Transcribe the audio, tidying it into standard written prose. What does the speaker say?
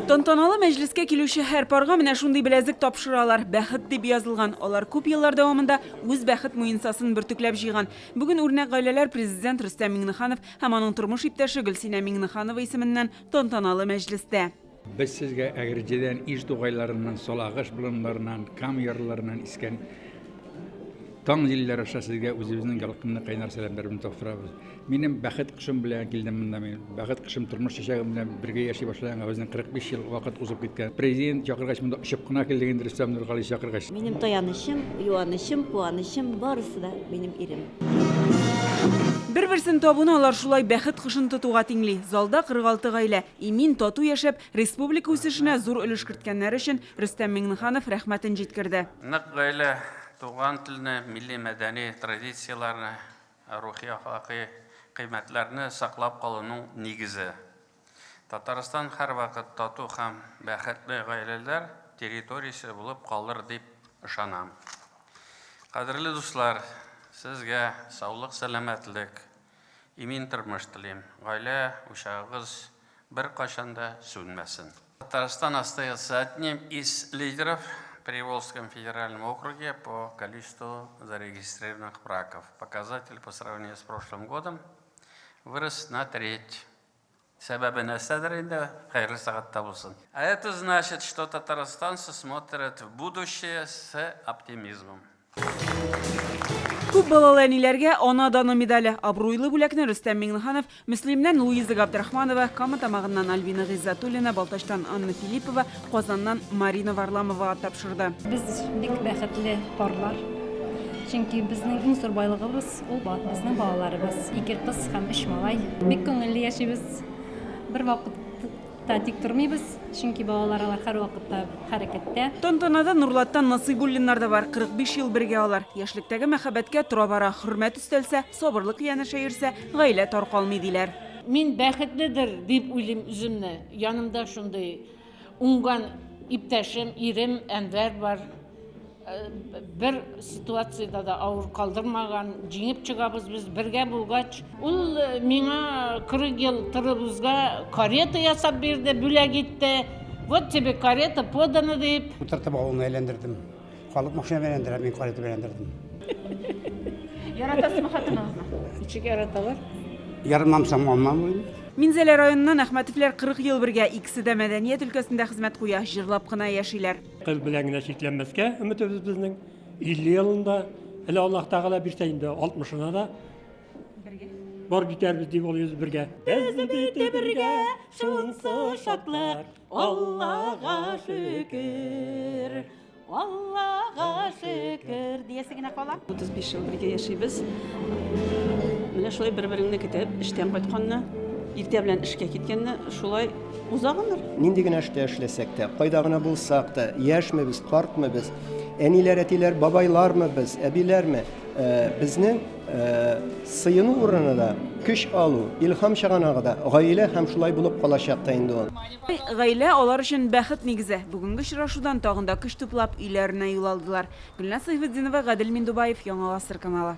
Тантаналы мәҗлескә килүче һәр парга менә шундый беләзек тапшыралар. Бәхет дип язылган. Алар күп еллар дәвамында үз бәхет муенсасын бөртекләп җыйган. Бүген үрнәк гаиләләр Президент Рөстәм Миңнеханов һәм аның тормыш иптәше Гөлсинә Миңнеханова исеменнән тантаналы мәҗлестә. Без сезгә Әгерҗедән, Иж тугайларыннан, Салагыш болыннарыннан, Кама ярларыннан искән таң җилләре аша сезгә үзебезнең ялкынлы кайнар сәламнәребезне тапшырабыз. Минем бәхет кошым белән килдем монда мин. Бәхет кошым тормыш чәчәгем белән бергә яши башлаганга безнең 45 ел вакыт узып киткән. Президент чакыргач монда очып кына килдек инде Рөстәм Нургалиевич чакыргач. Минем таянычым, юанычым, куанычым, барысы да минем ирем. Бер-берсен табуны алар шулай бәхет кошын тотуга тиңли. Залда 46 гаилә. Имин, тату яшәп, республика үсешенә зур өлеш керткәннәре өчен Рөстәм Миңнеханов рәхмәтен җиткерде. Нык гаилә, туган телне, милли-мәдәни традицияләрне, рухи-әхлакый кыйммәтләрне саклап калуның нигезе. Татарстан һәрвакыт тату һәм бәхетле гаиләләр территориясе булып калыр дип ышанам. Кадерле дуслар, сезгә саулык-сәламәтлек, имин тормыш телим. Гаилә учагыгыз беркайчан да сүнмәсен. Татарстан остается одним из лидеров в Приволжском федеральном округе по количеству зарегистрированных браков. Показатель по сравнению с прошлым годом вырос на треть. Сәбәбе нәрсәдер инде, хәерле сәгатьтә булсын. А это значит, что татарстанцы смотрят в будущее с оптимизмом. Күп балалы әниләргә Ана даны медале. Абруйлы бүләкне Рөстәм Миңнеханов Мөслимнән Луиза Габдрахманова, Кама Тамагыннан Альбина Гыйззәтуллина, Балтачтан Анна Филиппова, Казаннан Марина Варламовага тапшырды. Без бик бәхетле парлар. Чөнки безнең иң зур байлыгыбыз ул безнең балаларыбыз. Ике кыз һәм өч малай. Бик күңелле яшибез. Бервакыт Та тик тормыйбыз, чөнки балалар алар һәрвакытта хәрәкәттә. Тантанада Нурлаттан Насыйбуллиннар да бар. 45 ел бергә алар. Яшьлектәге мәхәббәткә тора-бара хөрмәт өстәлсә, сабырлык янәшә йөрсә, гаилә таркалмый, диләр. Мин бәхетледер дип уйлыйм үземне. Янымда шундый уңган иптәшем, ирем Әнвәр бар. Бер ситуациядә дә авыр калдырмаган, җиңеп чыгабыз без бергә булгач. Ул миңа 40 ел торыбызга карета ясап бирде, бүләк итте. Вот тебе карета подана дип. Утыртып авылны әйләндердем. Халык машина белән әйләндерә, мин карета белән әйләндердем. Яратасызмы хатыныгызны? Ничек яраталар? Яратмамсам, алмам инде. Минзәлә районыннан Әхмәтовләр 40 ел бергә, икесе дә мәдәният өлкәсендә хезмәт куя, җырлап кына яшиләр. Кыз белән генә чикләнмәскә өметебез безнең. 50 елында, әле Аллаһ Тәгалә бирсә инде 60-ына да бергә барып җитәрбез дип уйлыйбыз бергә. Без бит бергә, шунсы шатлык, Аллага шөкер. Аллага шөкер диясе генә кала. 35 ел бергә яшибез. Менә шулай бер-береңне көтеп, эштән кайтканны, иртә белән эшкә киткәнне шулай уза гомер. Нинди генә эштә эшләсәк тә, кайда гына булсак та, яшьме без, картмы без, әниләр, әтиләр, бабайлармы без, әбиләрме, безнең сыену урыны да, көч алу, илһам чыганагы да гаилә һәм шулай булып калачак та инде ул. Гаилә алар өчен бәхет нигезе. Бүгенге очрашудан тагын да көч туплап, өйләренә юл алдылар. Гөлназ Сәйфетдинова, Гадел Миндубаев, Яңа Гасыр каналы.